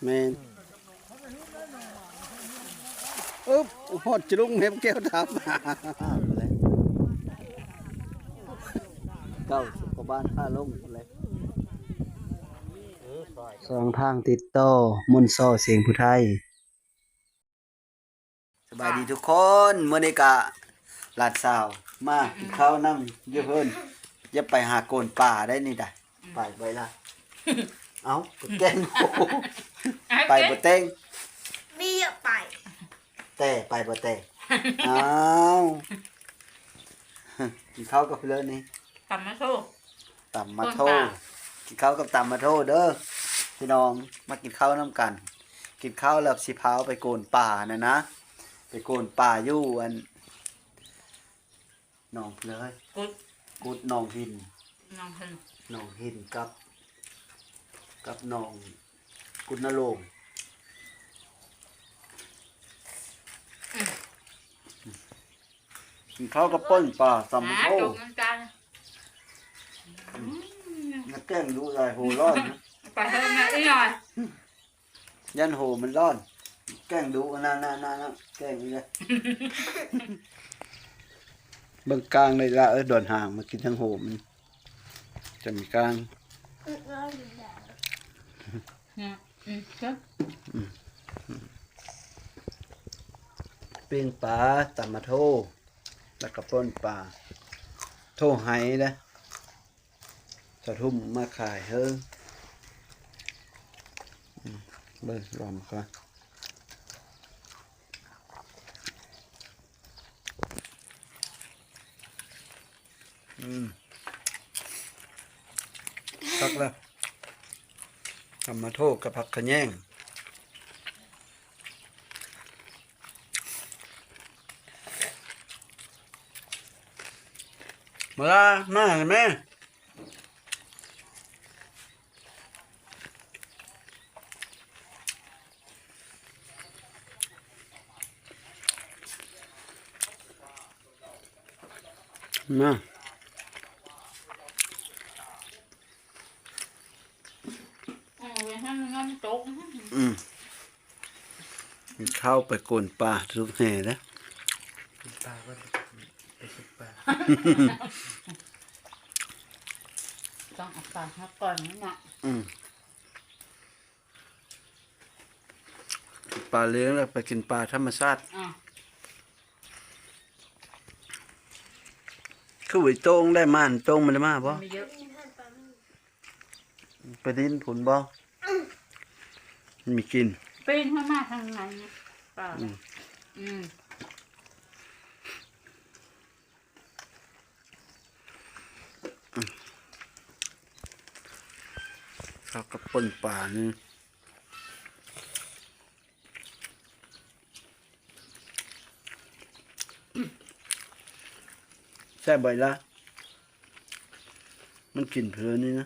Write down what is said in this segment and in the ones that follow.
ແມ່ນ. ອຶບ ຮອດຈະລຸງແມ່ແກ້ວຖາມຫາ. ເກົ້າສິບກວ່າບ້ານພາລົງພຸ້ນແຫຼະ. ຊ່ອງທາງຕິດຕໍ່ ມົນຊໍ ສຽງຜູ້ໄທ. ສະບາຍດີທຸກຄົນ, ມື້ນີ້ກະຫຼານສາວມາກິນເຂົ້ານຳຢູ່ເພິ່ນ. ຢ່າໄປຫາໂກນປ່າໄດ້ນີ້ດາ. ໄປບໍ່ລະ? ເອົ້າ ກໍແກ້ງ. ໄປບໍ່ແຕ່ງ? ມີໄປ ແຕ່ໄປບໍ່ແຕ່ງ. ອ້າວ ກິນເຂົ້າກັບເພິ່ນນີ້. ຕຳມາໂທ ຕຳມາໂທ ໂກນປ່າ. ກິນເຂົ້າກັບຕຳມາໂທເດີພີ່ນ້ອງ, ມາກິນເຂົ້ານຳກັນ. ກິນເຂົ້າແລ້ວຊິພາໄປໂກນປ່າຫັ້ນນະ, ໄປໂກນປ່າຢູ່ອັນ ໜອງເລີຍ ກຸດ ກຸດໜອງຫີນ ໜອງຫີນ ໜອງຫີນກັບ ກັບໜອງກຸດນະໂລງ. ອືມ ກິນເຂົ້າກັບປົ່ນປາ ຕຳບັກໂທ ຫາ ອືມ ແກງດຸຫຼາຍ ໂຫຮ້ອນນະ ໄປເຮີ້ນນະອີ່ນ້ອຍ. ຢ້ານໂຫມັນຮ້ອນ ແກງດຸ ນັ້ນໆໆ ແກງອີກແລ້ວ. ເບິ່ງກ້າງໄດ້ລະເອີຍ ດອນຫາງມາກິນທັງໂຫມັນ ຈະມີກ້າງ. ອືມ ອືມ ປີ້ງປາ ຕຳມາໂທ ແລ້ວກໍປົ່ນປາ ໂທໄຮເດ້. ສາທຸມມາຂາຍເຮີ. ອືມ ເບິ່ງລອງກ່ອນ. ອືມ ຄັກລະ ຕຳມາໂທກັບຜັກຂະແຍງ. ມາລາ ມາແມ່. ມາ ເອີ ໃຫ້ມັນນ້ຳຕົກ. ອືມ ກິນເຂົ້າໄປໂກນປ່າ ສຸກແຮ່ເດ້. ກິນປາກ່ອນ ໄປສຸກປາ ຕ້ອງເອົາປາມາກ່ອນເນາະ. ອືມ ປາເລ້ງແລ້ວໄປກິນປາທຳມະຊາດ. ອາ ຄືໄອ້ໂຕ້ງໄດ້ມາ ໂຕ້ງມັນໄດ້ມາບໍ່? ໄປດິນພຸ້ນບໍ່? ມັນມີກິ່ນ ປີນເຂົ້າມາທາງໃນນີ້ ປາ. ອືມ ອືມ ເຂົ້າກັບປົ່ນປານີ້ ແຊບບໍ່ລະ? ມັນກິນເພີນນີ້ນະ.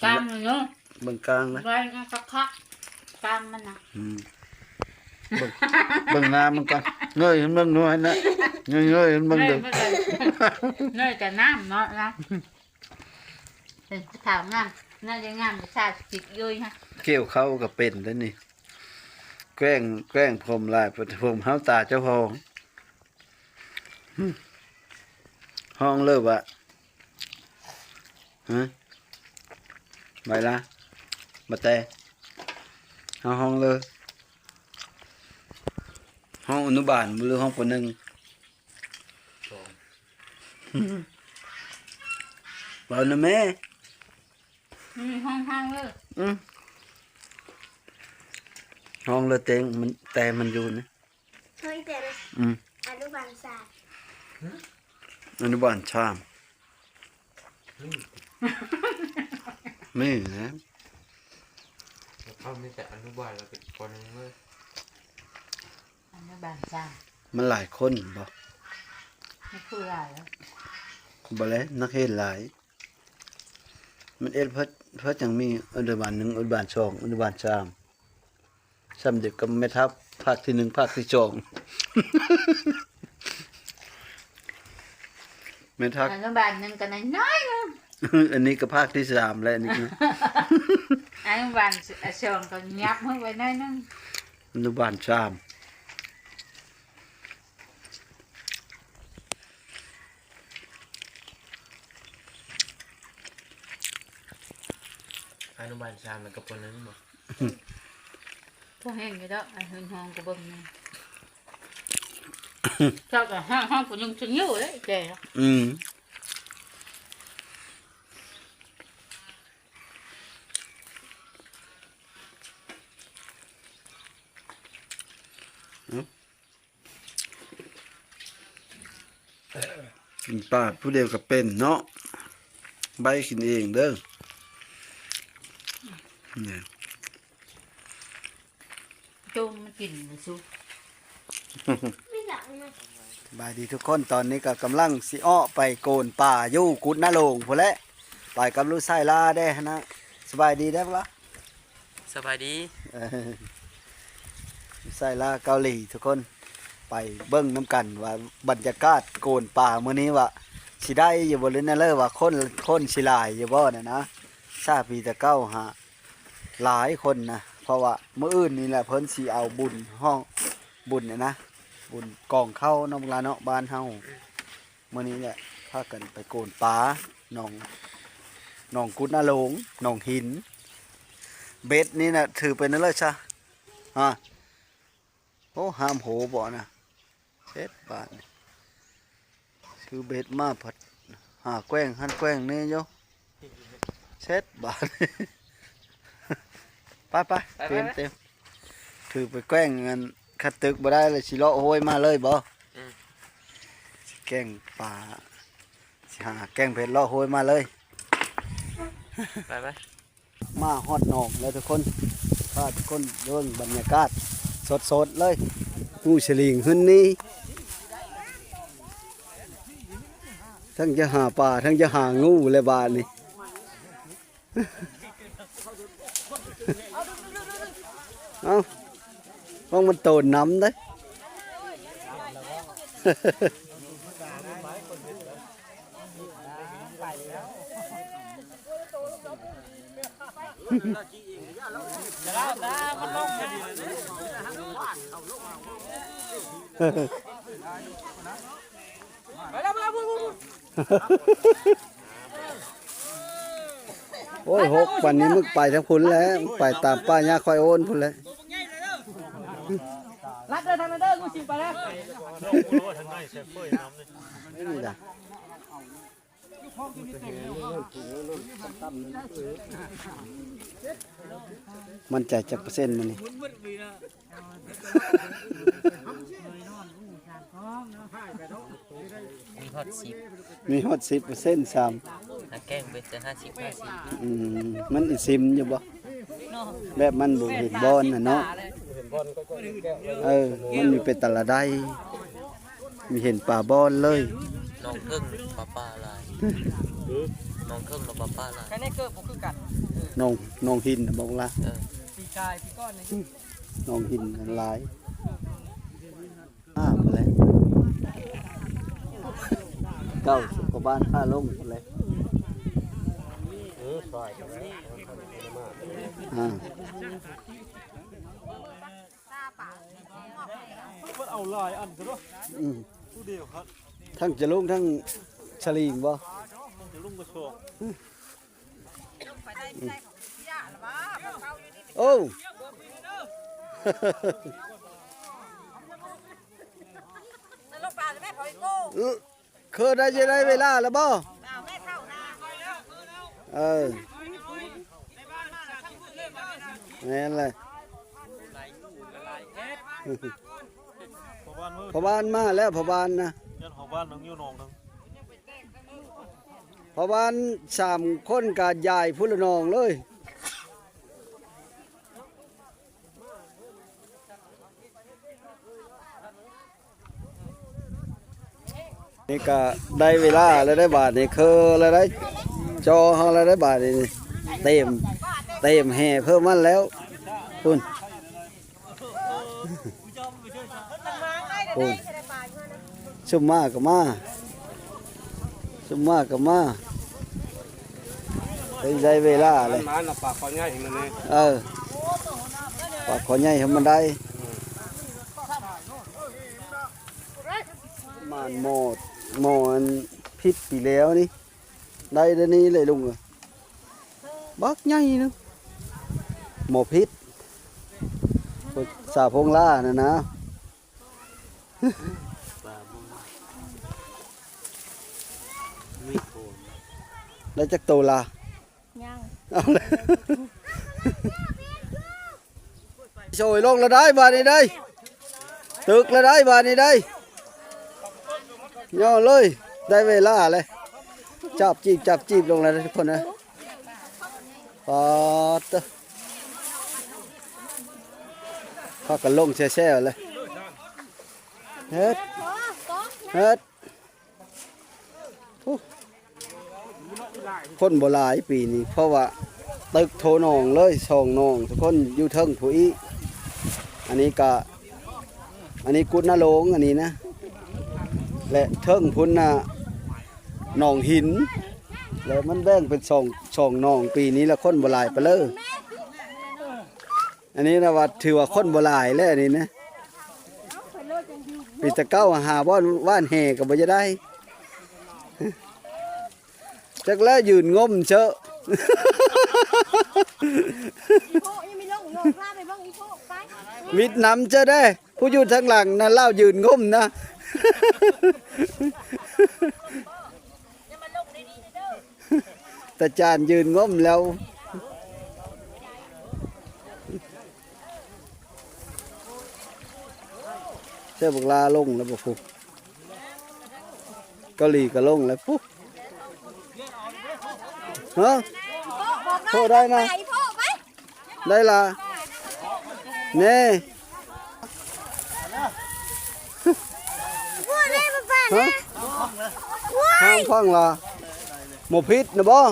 ກ້າງມັນເນາະ ເບິ່ງກ້າງນະ ໄວ້ຄັກໆ ກ້າງມັນນະ. ອືມ ເບິ່ງ ເບິ່ງໜ້າມັນກ່ອນ ເງີຍຂຶ້ນເບິ່ງດູຫັ້ນນະ ເງີຍ ເງີຍຂຶ້ນເບິ່ງດູ ເງີຍແຕ່ນ້ຳເນາະລະ. ເປັນຜູ້ສາວງາມ ໜ້າຈະງາມ ຜູ້ສາວຊິຕິດຢູ່ຫັ້ນ. ກ່ຽວເຂົ້າກໍເປັນເດ້ນີ້ ແກ້ງ ແກ້ງຜົມຫຼາຍ ຜົມເຮົາຕາເຈົ້າຂອງ. ຮ້ອງເລີບວະ ຮະ ໄວລະ ບໍ່ແຕ່ ເຮົາຮ້ອງເລີ ຮ້ອງອະນຸບານ ຫຼື ຮ້ອງ ປ.ໜຶ່ງ ສອງ ເວົ້ານຳແມ່. ອືມ ຮ້ອງ ຮ້ອງເລີ ອືມ ຮ້ອງເລີ ແຕ່ມັນ ແຕ່ມັນຢູ່ນະ. ເຮີ້ຍ ແຕ່ນະ ອືມ ອະນຸບານສາມ ອະນຸບານສາມ ອືມ ມີນະ ເຂົາມີແຕ່ອະນຸບານ ແລ້ວກໍ ປ.ໜຶ່ງ ເລີຍ ອະນຸບານສາມ ມັນຫຼາຍຄົນບໍ່? ມັນຄືຫຼາຍແລ້ວ ບໍ່ແລ້ວ ນັກຮຽນຫຼາຍ. ມັນເຮັດເພິ່ນ ເພິ່ນຈັ່ງມີອະນຸບານໜຶ່ງ ອະນຸບານສອງ ອະນຸບານສາມ ສ່ຳດຽວກັບແມ່ທັບພາກທີໜຶ່ງ ພາກທີສອງ ແມ່ນທັກ ອະນຸບານໜຶ່ງກໍນ້ອຍໆ ໜຶ່ງ ອັນນີ້ກໍພາກທີສາມແລ້ວ ອັນນີ້ນະ ອະນຸບານສອງກໍຫຍັບເຮົາໄວ້ໜ້ອຍໜຶ່ງ ອະນຸບານສາມ. ອະນຸບານສາມແລ້ວກໍ ປ.ໜຶ່ງ ບໍ? ພໍແຮງຢູ່ດອກ ໄອ້ເຮືອນຫ້ອງກໍເບິ່ງແດ່ ເຈົ້າກໍຫ້ອງ ຫ້ອງຜູ້ຍິງຊິຢູ່ເດ້ແກ່. ອືມ. ກິນປາຜູ້ດຽວກໍເປັນເນາະ ໄບກິນເອງເດີ ນີ້ ໂຕມາກິນມັນສຸກ. ສະບາຍດີທຸກຄົນ ຕອນນີ້ກໍກຳລັງຊິເອາະໄປໂກນປ່າຢູ່ກຸດນາໂລງພຸ້ນແຫຼະ ໄປກັບລູກຊາຍລາເດ້ຫັ້ນນະ. ສະບາຍດີເດີລະ. ສະບາຍດີ ເອີ ສາຍລາເກົາຫຼີທຸກຄົນ ໄປເບິ່ງນຳກັນວ່າບັນຍາກາດໂກນປ່າມື້ນີ້ວ່າຊິໄດ້ຢູ່ບໍ່ ຫຼືແນວເລີ ວ່າຄົນ ຄົນຊິຫຼາຍຢູ່ບໍ່ນະນະ. ຊາວປີແຕ່ເກົ່າຫາຫຼາຍຄົນນະ ເພາະວ່າມື້ອື່ນນີ້ແຫຼະເພິ່ນຊິເອົາບຸນຮ້ອງ ບຸນນະນະ ບຸນກອງເຂົ້າເນາະ ພວກຫຼານເນາະ ບ້ານເຮົາ. ມື້ນີ້ແຫຼະ ພາກັນໄປໂກນປາ ໜອງ ໜອງກຸດນາໂລງ ໜອງຫີນ. ເບັດນີ້ນະ ຖືໄປນຳເລີຊະ ຮະ ໂອ້ ຫ້າມໂຫບໍ່ນະ. ເສັດບາດນີ້ ຖືເບັດມາພັດຫາແກວ່ງຫັ້ນແກວ່ງນີ້ຢູ່. ເສັດບາດ ໄປໆ ໄປໆ ເຕັມໆ ຖືໄປແກວ່ງ ອັນ ຄັນຕຶກບໍ່ໄດ້ລະຊິເລາະໂຮຍມາເລີຍບໍ? ອືມ ຊິແກງປາ ຊິຫາແກງເຜັດເລາະໂຮຍມາເລີຍ. ໄປໆ ມາຮອດໜອງແລ້ວທຸກຄົນ ພາທຸກຄົນເບິ່ງບັນຍາກາດສົດໆເລີຍ. ງູສະລິງຫຶ່ນນີ້ ທັງຈະຫາປາ ທັງຈະຫາງູແລ້ວບາດນີ້. ເອົ້າ ຂອງມັນໂຕນນຳເດ້. ໂອ້ຍ ຫົກ ປານນີ້ມຶງໄປທາງພຸ້ນແຫຼະ ມຶງໄປຕາມປ່າຫຍ້າຄອຍໂອນພຸ້ນແຫຼະ. ລັດເດີ ທາງນັ້ນເດີ ງູຊິງໄປແລ້ວ ນີ້ລະ. ໝັ້ນໃຈຈັກເປີເຊັນມື້ນີ້? ມີຮອດສິບ ມີຮອດສິບເປີເຊັນຊ້ຳ. ຫາແກ້ງເປັນແຕ່ຫ້າສິບ ຫ້າສິບ. ອືມ ມັນອີຊິມຢູ່ບໍ່? ແບບມັນບໍ່ເຫັນບ່ອນນະເນາະ. ເອີ ມັນມີເປັນຕະລະໄດ ມີເຫັນປາບ່ອນເລີຍ. ໜອງເທິງປາປາຫຼາຍ. ໜອງເທິງລະປາປາຫຼາຍ. ໜອງ ໜອງຫີນນະບໍ່ລະ? ເອີ ປີກາຍປີກ່ອນນີ້ ໜອງຫີນຫຼາຍ. ອ່າ ພຸ້ນແຫຼະ ເກົ້າສິບກວ່າບ້ານພາລົງພຸ້ນແຫຼະ. ອ່າ ມັນເອົາຫຼາຍອັນຊະເນາະ. ອືມ ຜູ້ດຽວຄັບ ທັງຈະລຸງທັງສະລິງບໍ່? ຈະລຸງກໍສອງ. ໂອ້ ຄືໄດ້ ຈະໄດ້ເວລາແລ້ວບໍ່? ເອີ ແມ່ນແຫຼະ. ພໍ່ບ້ານມາແລ້ວ ພໍ່ບ້ານນະ. ຢ້ານພໍ່ບ້ານໜຶ່ງຢູ່ໜອງໜຶ່ງ. ພໍ່ບ້ານສາມຄົນກະຢາຍພຸ້ນລະໜອງເລີຍ. ນີ້ກະໄດ້ເວລາແລ້ວໄດ໋ບາດນີ້ ຄືແລ້ວໄດ໋ ຈໍເຮົາແລ້ວໄດ໋ບາດນີ້. ເຕັມ ເຕັມແຫ່ເພີ່ມມັນແລ້ວ ພຸ້ນ. ໂອ້ຍ ຊຸມມາກໍມາ ຊຸມມາກໍມາ. ໄດ້ເວລາເລີຍ ມານະ ປາຄໍໃຫຍ່ມັນນີ້ ເອີ ປາຄໍໃຫຍ່ໃຫ້ມັນໄດ້ ມານໝໍ ໝໍອັນພິດປີແລ້ວນີ້ ໄດ້ແຕ່ນີ້ເລີຍລຸງເອີຍ ບັກໃຫຍ່ໜຶ່ງ ໝໍພິດ ສາວໂພງຫຼ້ານັ້ນນະ. ໄດ້ຈັກໂຕລະ? ຍັງ ເອົາລະ ໂຊຍລົງລະໄດ້ບາດນີ້ໄດ້ ຕຶກລະໄດ້ບາດນີ້ໄດ້ ຍໍເລີຍ ໄດ້ເວລາແລ້ວ ຈັບຈີບ ຈັບຈີບລົງແລ້ວທຸກຄົນເອີຍ ປາດເຕີ ພາກັນລົງແຊ່ໆເລີຍ ເຮັດ ເຮັດ ໂອ້ ຄົນບໍ່ຫຼາຍປີນີ້ ເພາະວ່າຕຶກໂທໜອງເລີຍ ສອງໜອງ ທຸກຄົນ ຢູ່ເທິງຜູ້ອີກ ອັນນີ້ກະ ອັນນີ້ກຸດນະໂລງ ອັນນີ້ນະ ແລະ ເທິງພຸ້ນນະ ໜອງຫີນ ແລ້ວມັນແບ່ງເປັນສອງ ສອງໜອງ ປີນີ້ລະຄົນບໍ່ຫຼາຍປານໃດ. ອັນນີ້ນະວ່າຖືວ່າຄົນບໍ່ຫຼາຍແລ້ວນີ້ນະ ປີແຕ່ເກົ່າຫາບ່ອນຫວ່ານແຫກໍບໍ່ຈະໄດ້ ຈັກແລ້ວຢືນງົມເຊີ ອີໂພ ຍັງມີລົງ ລົງພາໄປເບິ່ງອີໂພ ໄປ ມິດນຳເຈົ້າເດ້ ຜູ້ຢູ່ທາງຫຼັງນະ ລາວຢືນງົມນະ ຕາຈານຢືນງົມແລ້ວ ໃສ່ບັກຫຼ້າລົງແລ້ວບໍ່ພຸ້ນ ເກົາຫຼີກໍລົງແລ້ວພຸ້ນ ຮະ ໂພໄດ້ນະ ໄປ ໄດ້ລະ ແນ່ ຮະ ຫ້າມຟັງລະ ໝໍພິດນະບໍ່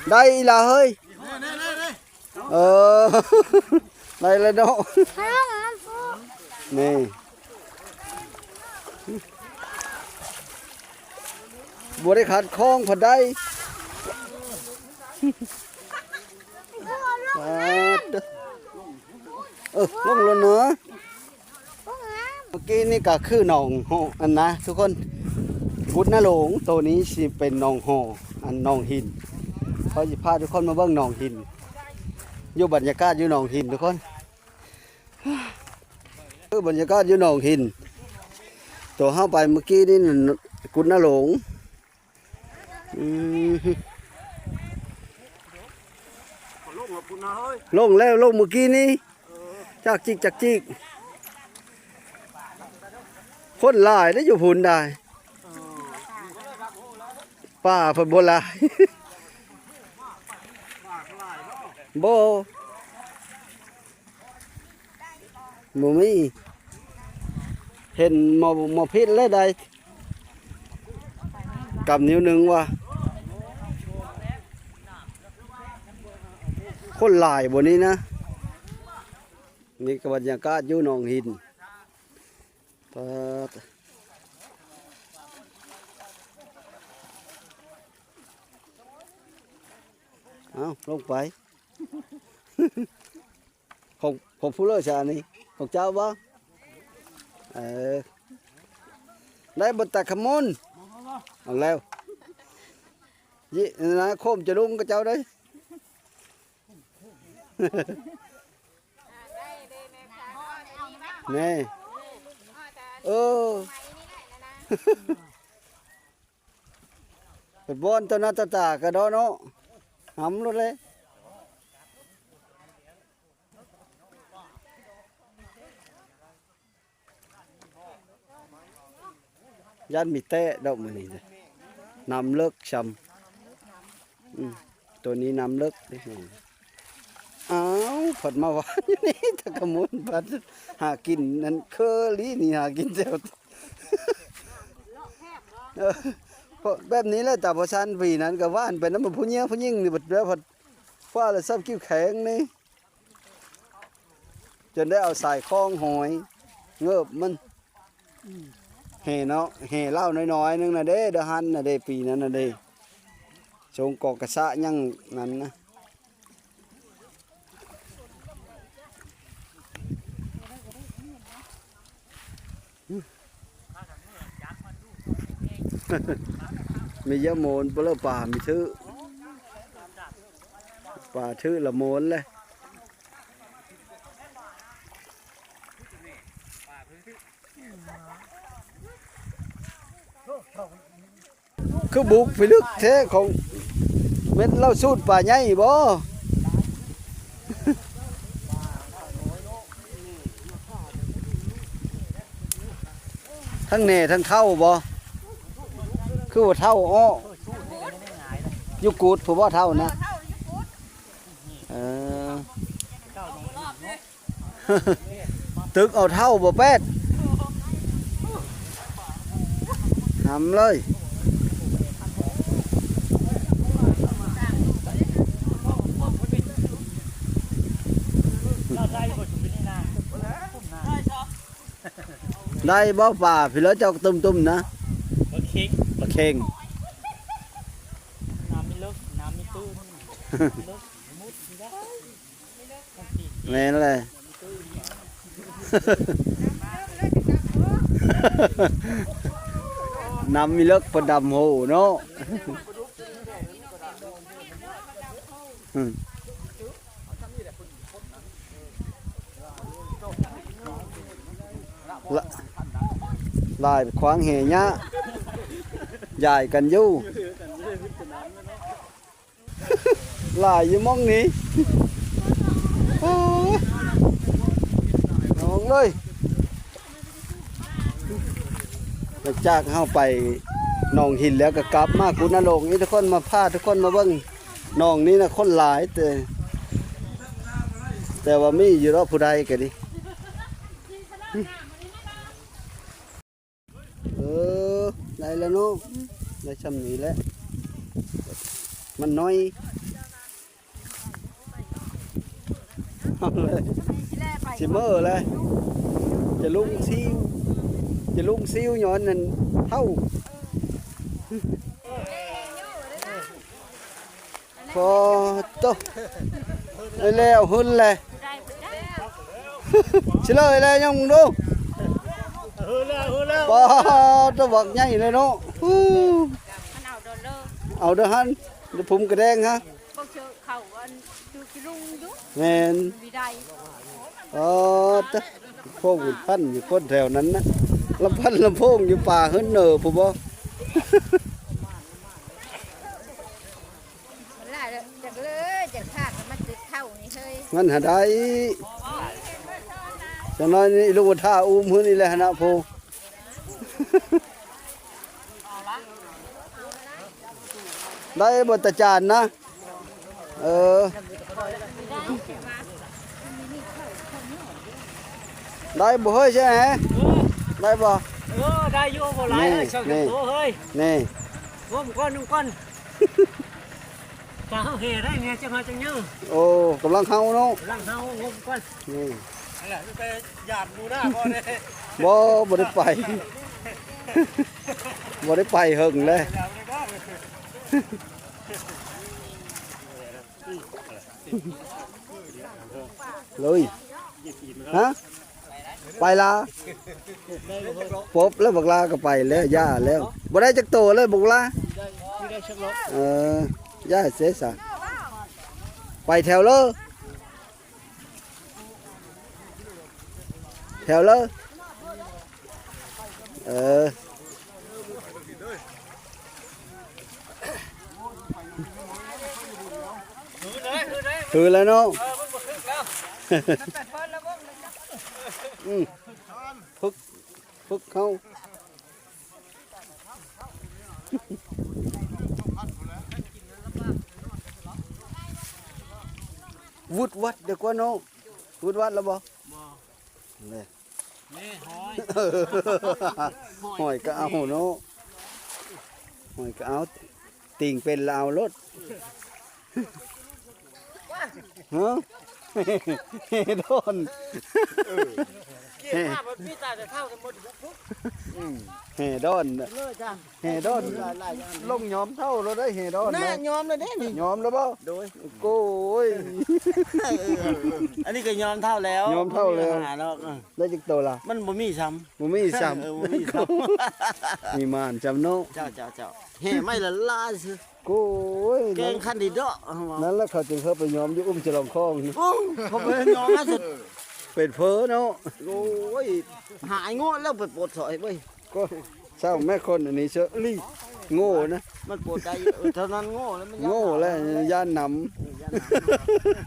ໄດ້ອີ່ຫຼ້າເຮີ້ຍ ເອີ ໄດ້ແລ້ວເນາະ ນີ້ ບໍ່ໄດ້ຂັດຂ້ອງພັດໄດ້ ປາດເຕີ ເອີ ລົງແລ້ວເນາະ ເມື່ອກີ້ນີ້ກະຄືໜອງຫໍ ອັນນະທຸກຄົນ ກຸດນະໂລງ ໂຕນີ້ຊິເປັນໜອງຫໍ ອັນໜອງຫີນ ເຮົາຊິພາທຸກຄົນມາເບິ່ງໜອງຫີນ ຢູ່ບັນຍາກາດຢູ່ໜອງຫີນທຸກຄົນ ຄືບັນຍາກາດຢູ່ໜອງຫີນ ໂຕເຮົາໄປເມື່ອກີ້ນີ້ ກຸດນະໂລງ ອືມ ລົງແລ້ວພຸ້ນນະເຮີ້ຍ ລົງແລ້ວ ລົງເມື່ອກີ້ນີ້ ຈັກຈິກຈັກຈິກ ຄົນຫຼາຍເດ້ຢູ່ພຸ້ນໄດ໋ ເອີ ປາເພິ່ນບໍ່ຫຼາຍ ບໍ່ ບໍ່ມີ ເຫັນໝໍ ໝໍພິດແລ້ວໄດ໋ ກຳນິ້ວໜຶ່ງວ່າ ຄົນຫຼາຍບໍ່ນີ້ນະ ນີ້ກໍບັນຍາກາດຢູ່ໜອງຫີນ ປາດ ເອົາ ລົງໄປ ຂອງ ຂອງຜູ້ເລີຊະອັນນີ້ ຂອງເຈົ້າບໍ່? ເອີ ໄດ້ບໍ່ຕາຂະມຸນ? ເອົາແລ້ວ ຍິ ນາໂຄມຈະລຸງກັບເຈົ້າເດ້ ນີ້ ເອີ ໄປບ່ອນຕໍ່ໜ້າຕໍ່ຕາກະເດາະເນາະ ຫຳໂລດເລີຍ ຢ້ານມີແຕະດອກມື້ນີ້ ນ້ຳເລິກຊ່ຳ ອືມ ໂຕນີ້ນ້ຳເລິກເດ້ ອ້າວ ພັດມາຫວານຢູ່ນີ້ ຕາຂະມຸນ ພັດຫາກິນນັ້ນ ເຄີລີນີ້ຫາກິນແຖວ ເອີ ແບບນີ້ແຫຼະ ຕາບໍ່ຊັນ ປີນັ້ນກໍຫວານໄປນຳຜູ້ເຍ ຜູ້ຍິງນີ້ ບັດແລ້ວພັດ ຟ້າລະຊອບກິ້ວແຂງນີ້ ຈົນໄດ້ເອົາສາຍຄອງຫອຍເງີບມັນ ອືມ ແຫ່ເນາະ ແຫ່ລາວນ້ອຍໆໜຶ່ງນະເດ້ ເດີຫັ້ນນະເດ້ ປີນັ້ນນະເດ້ ຊົງກອກກະສະຫຍັງນັ້ນນະ. ມີຢາໂມນບໍ່ລະ ປາມີຖືກ ປາຖືກລະໂມນແຫຼະ. ຄືບຸກພິລຶກແທ້ ຂອງແມ່ນລາວສູດປາໃຫຍ່ບໍ? ທັງແໜ່ທັງເທົ້າບໍ? ຄືວ່າເທົ້າເອາະ ຢູ່ກຸດຜູ້ບໍ່ເທົ້ານະ. ເອີ ຕຶກເອົາເທົ້າບໍ່ແປດ ຫຳເລີຍ. ໄດ້ບໍ່ປາ ພີ່ເລີເຈົ້າຕຸ້ມໆນະ ປາເຄັງ ປາເຄັງ ນ້ຳມີເລິກ ນ້ຳມີຕື້ ເລິກ ແມ່ນແຫຼະ ນ້ຳມີເລິກ ເພິ່ນດຳໂຫເນາະ. ລະ ຫຼາຍຂວາງແຫ່ຍະ ຢາຍກັນຢູ່. ຫຼາຍຢູ່ໝ່ອງນີ້ ໂອ້ຍ ນ້ອງເອີຍ. ຫຼັງຈາກເຮົາໄປໜອງຫີນແລ້ວ ກໍກັບມາກຸນນະລົງອີກ ທຸກຄົນ ມາພາທຸກຄົນມາເບິ່ງໜອງນີ້ນະ ຄົນຫຼາຍ ແຕ່ ແຕ່ວ່າມີຢູ່ດອກຜູ້ໃດກໍດີ. ເອີ ໄດ້ແລ້ວເນາະ ໄດ້ຊ່ຳນີ້ແຫຼະ ມັນນ້ອຍ. ເອົາເລີຍ ຊິເມີແລ້ວ ຈະລົງຊິວ ຈະລົງຊິວຍ້ອນນັ້ນເທົ້າ. ພໍໂຕ ໄດ້ແລ້ວ ຫຶນແລ້ວ ຊິເລີຍແລ້ວ ຍັງເບິ່ງດູ ປາດໂຕ ບັກໃຫຍ່ເລີຍເນາະ. ເອົາເດີຫັ້ນ ດຽວຜົມກະແດງຮະ ແມ່ນ ອໍ ຕະ ໂພງພັນຢູ່ຄົນແຖວນັ້ນນະ ລຳພັນລຳໂພງຢູ່ປ່າເຮີນເນີພຸ້ນບໍ? ມັນຫຼາຍແລ້ວ ຈັກເລີຍ ຈັກພາກັນມາຕຶກເຂົ້ານີ້ເຮີ້ຍ ມັນຫາໄດ້ ຈັກໜ້ອຍນີ້ລູກວ່າຖ້າອຸ້ມເຮີ້ນນີ້ແຫຼະຫັ້ນນະໂພ ໄດ້ບໍ່ຕາຈານນະ? ເອີ ໄດ້ບໍ່ເຮີ້ຍ ໃຊ່ໄໝ? ເອີ ໄດ້ບໍ່? ເອີ ໄດ້ຢູ່ ບໍ່ຫຼາຍເລີຍ ສອງໂຕເຮີ້ຍ ນີ້ ງົມກ່ອນ ງົມກ່ອນ ຕາເຮົາແຫ່ໄດ້ແມ່ ຈັກໜ້ອຍຈັ່ງຍື້ ໂອ້ ກຳລັງເຫົ່າເນາະ ກຳລັງເຫົ່າ ງົມກ່ອນ ນີ້ ນັ້ນແຫຼະ ໄປຢາມຢູ່ໜ້າບໍ່ເດ້ ບໍ່ ບໍ່ໄດ້ໄປ ບໍ່ໄດ້ໄປເຫິງແລ້ວ ເລີຍ ຮະ ໄປລະ ປົບແລ້ວ ບັກລາກໍໄປແລ້ວ ຢ່າແລ້ວ ບໍ່ໄດ້ຈັກໂຕເລີຍ ບັກລາ ເອີ ຢ່າເສຍສະ ໄປແຖວເລີ ແຖວເລີ ເອີ ຄືແລ້ວເນາະ ອືມ ຝຶກ ຝຶກເຮົາ ວຶດວັດດີກວ່າເນາະ ວຶດວັດແລ້ວບໍ່? ບໍ່ ນີ້ ນີ້ຫອຍ ຫອຍກໍເອົາເນາະ ຫອຍກໍເອົາ ຕີງເປັນລະເອົາໂລດ ຮະ ໂດນ ເອີ ແຫ່ ມີແຕ່ເຖົ້າກັນໝົດ. ອືມ ແຫ່ດອນ ເລີຍຈ້າ ແຫ່ດອນ ຫຼາຍໆ ລົງຍອມເຖົ້າແລ້ວເດ້ ແຫ່ດອນນະ ນະ ຍອມແລ້ວເດ້ນີ້ ຍອມແລ້ວບໍ່? ໂດຍ ໂອ້ຍ ເອີ ອັນນີ້ກໍຍອມເຖົ້າແລ້ວ ຍອມເຖົ້າແລ້ວ ບໍ່ມີບັນຫາດອກ. ເອີ ໄດ້ຈັກໂຕລະ? ມັນບໍ່ມີຊ້ຳ ບໍ່ມີຊ້ຳ ເອີ ບໍ່ມີຊ້ຳ ມີໝານຊ້ຳເນາະ. ເຈົ້າ ເຈົ້າ ເຈົ້າ ແຫ່ໄມ້ລະລາຍຊື່ ໂອ້ຍ ແກງຄັນດີເດາະ ນັ້ນລະເຂົາຈຶ່ງເຂົ້າໄປຍອມຢູ່ອຸ້ມຈະລອງຄອງ. ໂອ້ ເຂົາໄປຍອມມາສຸດ ເປັນເຝີເນາະ. ໂອ້ຍ ຫາຍໂງ່ແລ້ວໄປປົດຊອຍເວີຍ. ກໍຊ່າງແມ່ຄົນອັນນີ້ເຊີລີໂງ່ນະ ມັນປົດໄດ້ຢູ່ ເອີ ເທົ່ານັ້ນໂງ່ແລ້ວ ມັນຢ້ານ ໂງ່ແລ້ວ ຢ້ານນຳ ເອີ ຢ້ານນ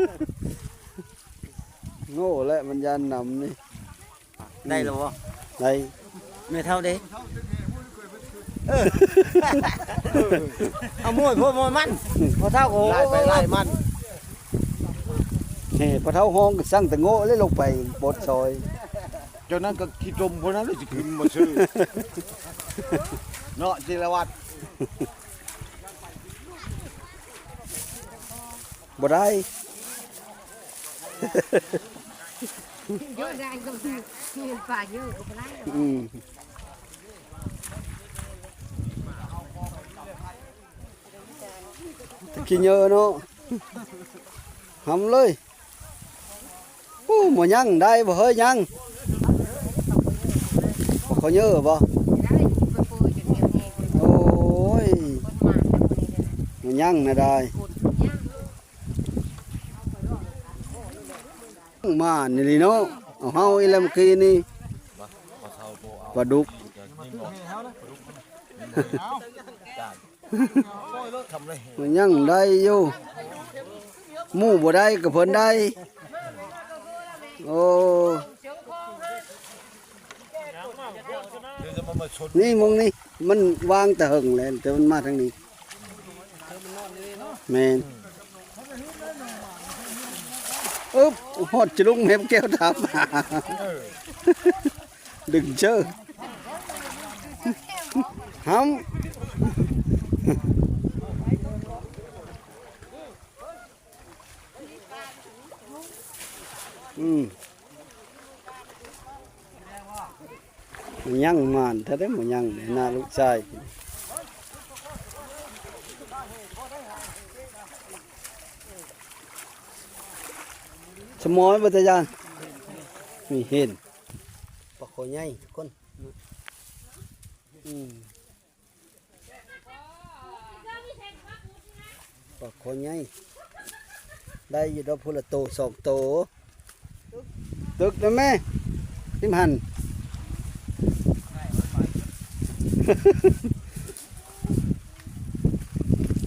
ຳ ໂງ່ແລ້ວ ມັນຢ້ານນຳນີ້. ໄດ້ແລ້ວບໍ່? ໄດ້ ແມ່ເຖົ້າເດ້. ເອີ ເອົາໂມຍໂພດໂມຍມັນ ພໍ່ເຖົ້າກໍໄລ່ໄປໄລ່ມັນ. ເອີ ພໍ່ເຖົ້າຮ້ອງກໍຊ່າງແຕ່ໂງ່ເລີຍ ລົງໄປປົດຊອຍ. ເຈົ້ານັ້ນກໍຂີ້ຕົມພຸ້ນນະ ຫຼືຊິຂຶ້ນມາຊື່ເນາະ ຈິລະວັດ. ບໍ່ໄດ້ ເຍອະໄດ້ກໍມີ ມີປາເຍອະກໍບໍ່ໄດ້ດອກ. ອືມ ແຕ່ຂີ້ເຫຍື້ອເນາະ ຫຳເລີຍ. ໂອ້ ບໍ່ຍັງໄດ້ບໍ່ເຮີ້ຍ ຍັງ ບໍ່ເຂົາເຍອບໍ່? ໂອ້ຍ ບໍ່ຍັງນະໄດ້ ມານີ້ລີເນາະ ເອົາເຮົາອີກແລ້ວເມື່ອກີ້ນີ້ ປາດຸກ. ມັນຍັງໄດ້ຢູ່ ໝູ່ບໍ່ໄດ້ກໍເພິ່ນໄດ້. ໂອ້ ນີ້ມຸງນີ້ ມັນວາງແຕ່ເຫິງແລ້ວ ແຕ່ມັນມາທາງນີ້. ແມ່ນ ອຶບ ຮອດຈະລຸງແມ່ແກ້ວຖາມຫາ ດຶງເຈີ ຫຳ ອືມ ມັນຍັງໝານແທ້ເດ້ ມັນຍັງນີ້ນະ ລູກຊາຍ ສະໝອຍບໍ່ຕາຍານ ນີ້ເຫັນ ປາຄໍໃຫຍ່ທຸກຄົນ. ອືມ ປາຄໍໃຫຍ່ ໄດ້ຢູ່ດອກ ພຸ້ນລະໂຕສອງໂຕ. ຕຶກນະແມ່ ຕິມຫັ້ນ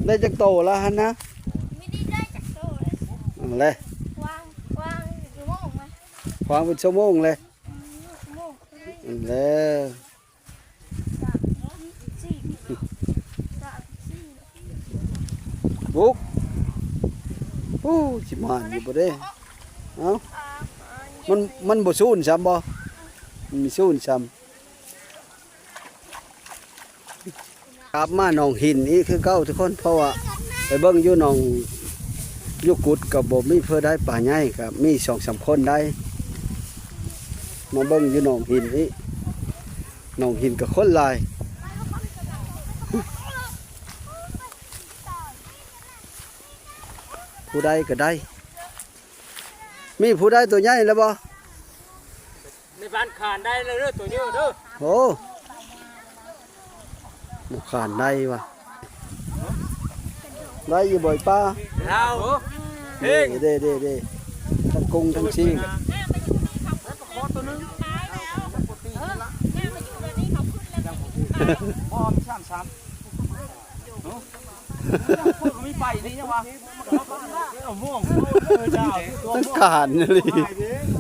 ໄດ້ຈັກໂຕລະຫັ້ນນະ? ມີໄດ້ຈັກໂຕລະ? ອັນແລະ ວາງ ວາງຢູ່ໂມງນະ ວາງເປັນຊົ່ວໂມງແລະ. ອືມ ຊົ່ວໂມງ ອັນແລະ. ບຸກ ໂອ້ ຊິມານຢູ່ບໍ່ເດ້? ເອົ້າ ມັນ ມັນບໍ່ສູນຊ້ຳບໍ່? ມັນມີສູນຊ້ຳ. ກັບມາໜອງຫີນອີກຄືເກົ່າທຸກຄົນ ເພາະວ່າໄປເບິ່ງຢູ່ໜອງ ຢູ່ກຸດກໍບໍ່ມີຜູ້ໃດປາໃຫຍ່ ກໍມີສອງສາມຄົນໄດ້ ມາເບິ່ງຢູ່ໜອງຫີນອີກ. ໜອງຫີນກໍຄົນຫຼາຍ ຜູ້ໃດກໍໄດ້. ມີຜູ້ໃດຕົວໃຫຍ່ແລ້ວບໍ່? ໃນບ້ານຂານໄດ້ແລ້ວເດີ ຕົວເຍອະເດີ. ໂອ້ ບໍ່ຂານໄດ້ວ່າ ໄດ້ຢູ່ບໍ່ ອີ່ປ້າ? ລາວ ເດ້ ເດ້ ເດ້ ທັງກຸ້ງທັງຊີງ. ຕ້ອງການອີ່ຫຼີ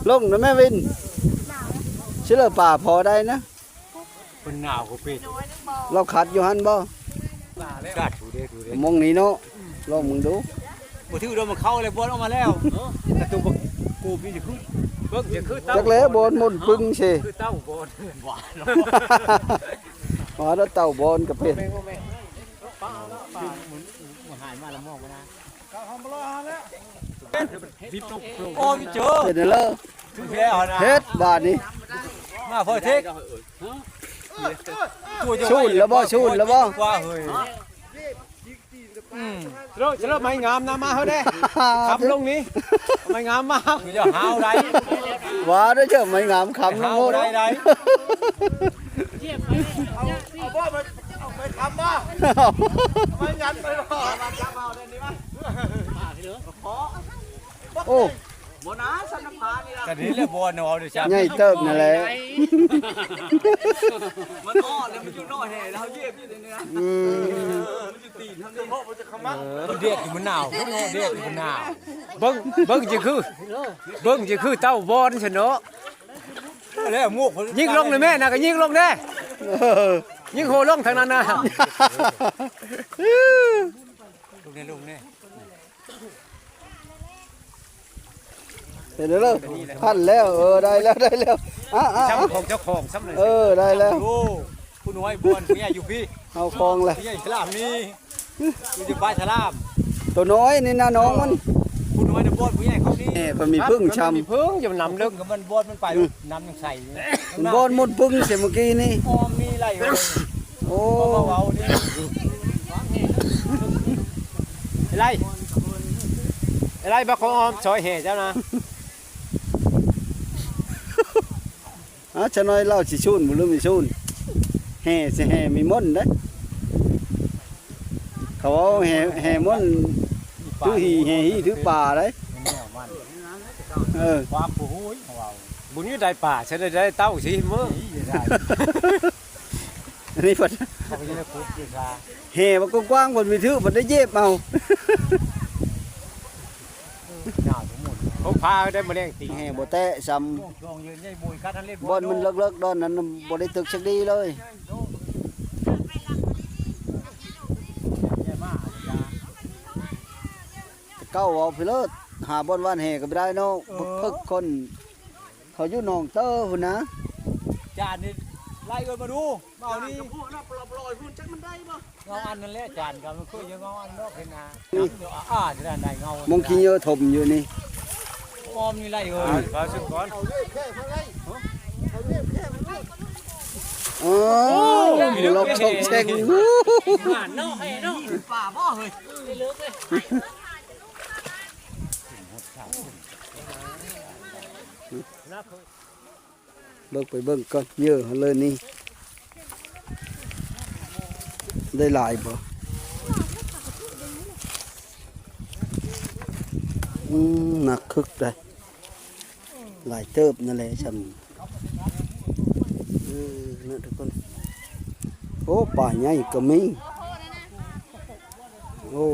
ລົງນະແມ່ວິນ ຊິເລີປາພໍໄດ້ນະ. ເພິ່ນໜາວກໍເປັນ ລາວຂັດຢູ່ຫັ້ນບໍ່? ຂັດຢູ່ເດ້ ຢູ່ເດ້ ໝ່ອງນີ້ເນາະ ລອງເບິ່ງດູ. ບໍ່ຖືກດອກ ມັນເຂົ້າແລ້ວ ບອນອອກມາແລ້ວ. ກະຕຸກ ກູບນີ້ຈະຄື ເບິ່ງຈະຄືເຕົ້າ ຈັກແລ້ວ ບອນມົນປຶ້ງເຊ ຄືເຕົ້າບອນ ວ່າແລ້ວ ເຕົ້າບອນກໍເປັນ. ໂອ້ຍ ເຈີ ເຮັດແລ້ວ ເຮັດບາດນີ້. ມາເພີເທັກ ສູນແລ້ວບໍ່? ສູນແລ້ວບໍ່? ກວ່າເຮີຍ ອືມ ສະເລີບ ສະເລີບ ໄມ້ງາມນຳມາເຮົາແດ່ ຄຳລົງນີ້ ໄມ້ງາມມາ ເຈົ້າຫາວໄດ້ ວ່າເດີ ເຈົ້າໄມ້ງາມຄຳລົງໂລດ ໄດ້ ໄດ້ ເອົາ ເອົາບໍ່ ເອົາໄມ້ຄຳບໍ່? ໄມ້ງັນໄປບໍ່? ໂອ້ ບໍ່ນາ ສຳນະພານີ້ລະ ກະນີ້ແຫຼະ ບໍ່ເອົາເດ້ ໃຫຍ່ເຕີບນັ້ນແຫຼະ ມັນອ່ອນແລ້ວ ມັນຢູ່ນອກແຫ່ລາວຢຽບຢູ່ເໜືອ ອືມ ມັນຢູ່ຕີນເຮົານີ້ ເອີ ມັນດຽກຢູ່ ມັນໜາວ ເນາະ ດຽກຢູ່ ມັນໜາວ ເບິ່ງ ເບິ່ງຈັ່ງຄື ເບິ່ງຈັ່ງຄືເຕົ້າບອນຊັ້ນເນາະ ແລ້ວໝວກ ຍິງລົງເລີຍແມ່ນະ ກະຍິງລົງເດ້ ເອີ ຍິງໂຫລົງທາງນັ້ນນະ ລົງແດ່ ລົງແດ່. ເຫັນແລ້ວ ພັນແລ້ວ ເອີ ໄດ້ແລ້ວ ໄດ້ແລ້ວ ອ່າ ອ່າ ຂອງເຈົ້າຂອງຊ້ຳເລີຍ ເອີ ໄດ້ແລ້ວ ໂອ້ ຜູ້ນ້ອຍບ່ອນ ຜູ້ໃຫຍ່ຢູ່ພີ້ ເອົາຂອງແລ້ວ ຜູ້ໃຫຍ່ສະຫຼາມນີ້ ຢູ່ທີ່ປາຍສະຫຼາມ ໂຕນ້ອຍນີ້ນະ ນ້ອງມັນ ຜູ້ນ້ອຍນະບ່ອນ ຜູ້ໃຫຍ່ເຂົານີ້ ເອີ ເພິ່ນມີເພິ່ງຊ້ຳ ມີເພິ່ງ ຢ່ານຳເລິກ ມັນບ່ອນມັນໄປ ອືມ ນ້ຳຍັງໃສ ມັນບ່ອນມົນປຶ້ງເສຍມື້ກີ້ນີ້ ອ້ອມນີ້ໄຫຼເອີຍ ໂອ້ ເວົ້ານີ້ ໄອ້ໄລ ໄອ້ໄລ ບັກຂອງອ້ອມຊອຍແຫ່ເຈົ້ານະ ອາ ຊະນ້ອຍລາວຊິຊູນບໍ່ ຫຼືມີຊູນ ແຫ່ຊິແຫ່ມີມົນເດ້ ເຂົາເວົ້າແຫ່ ແຫ່ມົນ ຖືຫີແຫ່ຫີຖືປາເດ້ ແນວມັນ ເອີ ຄວາມຜູ້ຮູ້ເວົ້າ ບຸນຢູ່ໄດ້ປາ ຊະໄດ້ເຕົ້າຊິເມີ ນີ້ໄດ້ ອັນນີ້ເພິ່ນ ເຂົາກໍຍັງໄດ້ຂຸດຢູ່ຊາ ແຫ່ບັກກວ້າງໆ ເພິ່ນມີຖືເພິ່ນໄດ້ເຈັບເອົາ ເຂົາພາໄດ້ມາແລງຕີ ແຫ່ບໍ່ແຕະຊ້ຳ ບ່ອນມັນເລິກໆ ບ່ອນນັ້ນບໍ່ໄດ້ຕຶກຈັກດີເລີຍ ແຕ່ເກົ່າເວົ້າໄປເລີດ ຫາບ່ອນຫວ່ານແຫ່ກໍບໍ່ໄດ້ເນາະ ເອີ ເພິກຄົນ ເຂົາຢູ່ໜອງເຕີພຸ້ນນະ ຈານນີ້ໄລ່ເອີ້ນມາດູ ມາເອົານີ້ ກະໂພະເນາະ ປະຫຼອຍໆ ພຸ້ນ ຈັກມັນໄດ້ບໍ່ ເງົາອັນນັ້ນແຫຼະ ຈານກໍມັນຄືຈະເງົາອັນເນາະ ເຫັນນະ ອາໆ ຈະໄດ້ເງົາ ມົງຂີ້ເຫຍື້ອຖົມຢູ່ນີ້ ອ້ອມນີ້ໄລ່ເອີຍ ເອົາເອົາຊຸດກ່ອນ ໂອ້ ໂອ້ ລັອກຊອກແຊງ ຫວານເນາະ ໃຫ້ເນາະ ປ່າບໍ່ເຮີ້ຍ ເບິ່ງໄປເບິ່ງກ່ອນ ເຫຍື່ອເຮົາເລີຍນີ້ ໄດ້ຫຼາຍບໍ່? ອືມ ໜັກຄຶກໄດ໋ ຫຼາຍເຕີບນັ້ນແຫຼະຊ່ຳ ເອີ ເນາະທຸກຄົນ ໂອ້ ປາໃຫຍ່ກໍມີ ໂອ້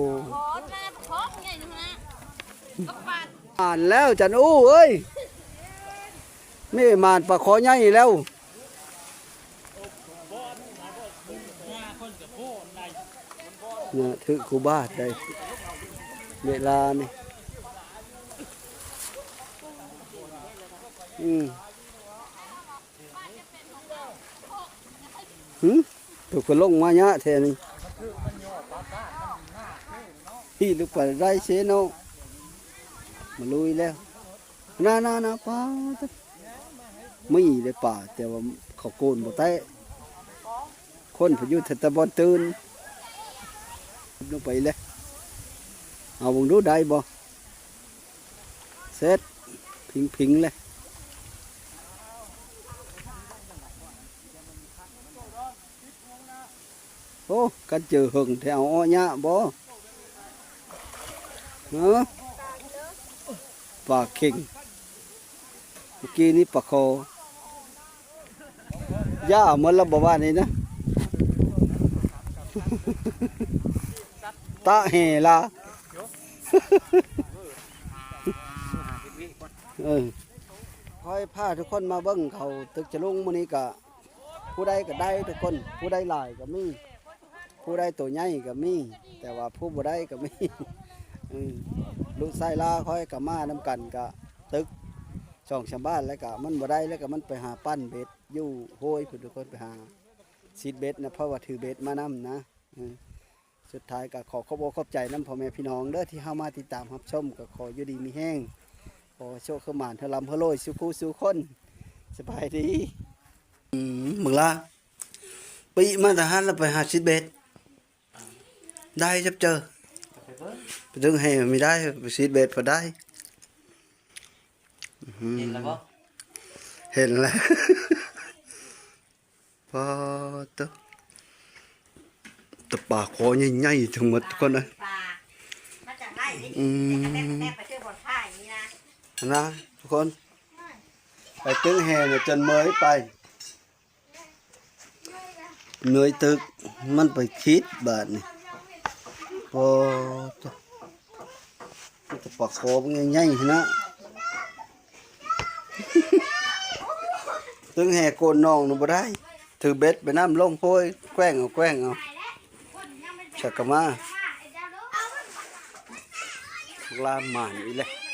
ອ່ານແລ້ວຈັນອູ້ເອີຍ ນີ້ມານປາຄໍໃຫຍ່ແລ້ວ ນະ ຖືກຄູບາດໄດ້ ເວລານີ້ ອືມ ຫື ຖືກເພິ່ນລົງມາຍະແທ້ນີ້ ພີ້ ລູກປາໄດ້ເຊເນາະ ມາລຸຍແລ້ວ ນາໆໆ ປາ ມີເດ້ປາ ແຕ່ວ່າເຂົາໂກນບໍ່ແຕະ ຄົນເພິ່ນຢູ່ແຕ່ ແຕ່ບ່ອນຕື່ນ ລົງໄປເລີຍ ເອົາເບິ່ງດູໄດ້ບໍ່ ເສັດ ພິງໆ ເລີຍ ໂອ້ ກັນເຈີເຫິງແທ້ ເອົາເອາະຍາກບໍ່ ເອີ ປາເຂັງ ເມື່ອກີ້ນີ້ປາຄໍ ຢ່າເໝິດລະບໍ່ວ່ານີ້ນະ ຕະແຫ່ລະ ເອີ ຂ້ອຍພາທຸກຄົນມາເບິ່ງເຂົາຕຶກຈະລຸງ ມື້ນີ້ກະ ຜູ້ໃດກໍໄດ້ທຸກຄົນ ຜູ້ໄດ້ຫຼາຍກໍມີ ຜູ້ໄດ້ໂຕໃຫຍ່ກໍມີ ແຕ່ວ່າຜູ້ບໍ່ໄດ້ກໍມີ ເອີ ລູກຊາຍຫຼ້າຂ້ອຍກໍມານຳກັນ ກໍຕຶກສອງສາມບາດ ແລ້ວກໍມັນບໍ່ໄດ້ ແລ້ວກໍມັນໄປຫາປັ້ນເບັດຢູ່ຫ້ວຍພຸ້ນ ທຸກຄົນ ໄປຫາຊິດເບັດນະ ເພາະວ່າຖືເບັດມານຳນະ ເອີ ສຸດທ້າຍກໍຂໍຂອບອົກຂອບໃຈນຳພໍ່ແມ່ພີ່ນ້ອງເດີ ທີ່ເຮົາມາຕິດຕາມຮັບຊົມ ກໍຂໍຢູ່ດີມີແຮງ ຂໍໂຊກຄືໝານ ເຮີ່າລ່ຳເຮີ່າລວຍສູ່ຄູ່ສູ່ຄົນ ສະບາຍດີ. ອືມ ບັກຫຼ້າ ປີມາແຕ່ຫັ້ນລະໄປຫາຊິດເບັດ ໄດ້ຈັບເຈີ ໄປເບິ່ງ ໄປດຶງແຫບໍ່ໄດ້ ໄປຊິດເບັດບໍ່ໄດ້. ອືມ ເຫັນແລ້ວບໍ່? ເຫັນແລ້ວ. ປາດໂທ້ ແຕ່ປາຄໍໃຫຍ່ໆ ທັງໝົດທຸກຄົນເອີຍ ປາມາຈາກໄຮ່ນີ້ ອືມ ແຕ່ໄປຊື້ບ່ອນຄ້າຍນີ້ນະ ນະ ທຸກຄົນ ໄປຕຶງແຫນະ ຈົນເມີຍໄປ ເມີຍຕຶກ ມັນໄປຄິດບາດນີ້ ປາດໂທ້. ມີແຕ່ປາຄໍໃຫຍ່ໆ ຫັ້ນນະ ຕຶງແຫໂກນໜອງນະບໍ່ໄດ້ ຖືເບັດໄປນຳ ລົງໂພຍ ແກວ່ງເອົາ ແກວ່ງເອົາ ສັກກະມາ ພວກລາມມານອີກແລ້ວ.